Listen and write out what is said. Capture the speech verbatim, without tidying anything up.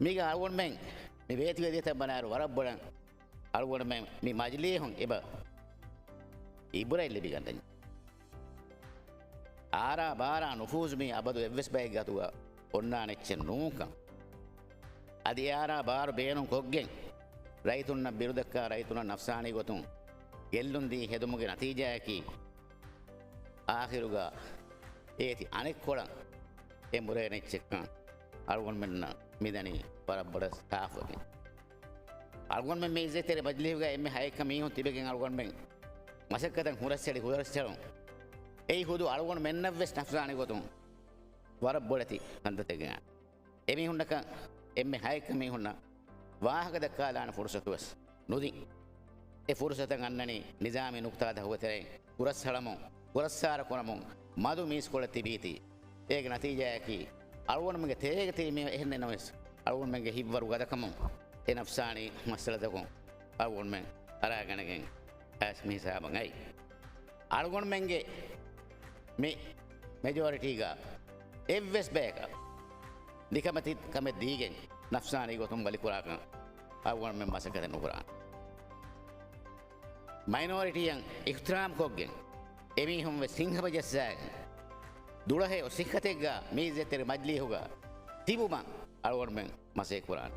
މީގަ އަޅުގަނޑުމެން މި ވޭތުވެދިޔަތައް ބަނާއިރު ވަރަށް ބޮޑަށް އަޅުގަނޑުމެން މި މަޖިލީހުން އެބަ އިބުރަތް ލިބިގަންނަން. އާރާ ބާރާ ނުފޫޒު މީ އަބަދު އެއްވެސް ބައެއްގެ އަތުގަ އޮންނާނެ އެއްޗެއް ނޫންކަން. އަދި އެ އާރާ ބާރު ބޭނުން ކޮށްގެން ރައްޔިތުންނަށް ބިރުދައްކާ ރައްޔިތުންނަށް ނަފްސާނީ ގޮތުން ގެއްލުން ދީ ހެދުމުގެ ނަތީޖާއަކީ އާޚިރުގަ އޭތި އަނެއްކޮޅަށް އެ މުރޭނެ އެއްޗެއްކަން އަޅުގަނޑުމެންނަށް މިދަނީ ވަރަށް ބޮޑަށް ސާފުވެގެން. އަޅުގަނޑުމެން މި އިއްޒަތްތެރި މަޖިލީހުގަ އެންމެ ހައެއްކަ މީހުން ތިބެގެން އަޅުގަނޑުމެން މަސައްކަތަށް ހުރަސްއެޅި ހުރަސްއެޅުން. އެއީ ހުދު އަޅުގަނޑުމެންނަށްވެސް ނަފްސާނީ ގޮތުން ވަރަށް ބޮޑެތި ކަންތައްތަކެއް. އެމީހުންނަކަށް އެންމެ ހައެއްކަ މީހުންނަށް ވާހަކަ ދައްކާލާނެ ފުރުސަތުވެސް ނުދިން. އެ ފުރުސަތަށް އަންނަނީ ނިޒާމީ ނުކުތާތައް ހުވަތެރެއިން ހުރަސްއަޅަމުން، ހުރަސްހާރަ ކުރަމުން، މަދު މީސްކޮޅެއް ތިބީތީ. އޭގެ ނަތީޖާއަކީ، އަޅުގަނޑުމެންގެ ތެރޭގަ ތިބި މީހުން އެހެންނެއް ނަމަވެސް، އަޅުގަނޑުމެންގެ ހިތްވަރު ގަދަކަމުން އެ ނަފްސާނީ މައްސަލަތަކުން އަޅުގަނޑުމެން އަރާގަނެގެން އައިސް މި ހިސާބަށް އައި. އަޅުގަނޑުމެންގެ މި މެޖޯރިޓީގަ އެއްވެސް ބަޔަކަށް ނިކަމެތި ކަމެއް ދީގެން ނަފްސާނީ ގޮތުން ވަލިކުރާކަން އަޅުގަނޑުމެން މަސައްކަތެއް ނުކުރާނެ. މައިނޯރިޓީއަށް އިޙްތިރާމް ކޮށްގެން، އެމީހުން ވެސް ހިތްހަމަޖައްސާގެން، ދުޅަހެޔޮ ސިއްހަތެއްގަ މި އިއްޒަތްތެރި މަޖިލީހުގަ ތިބުމަށް އަޅުގަނޑުމެން މަސައްކަތްކުރާނެ.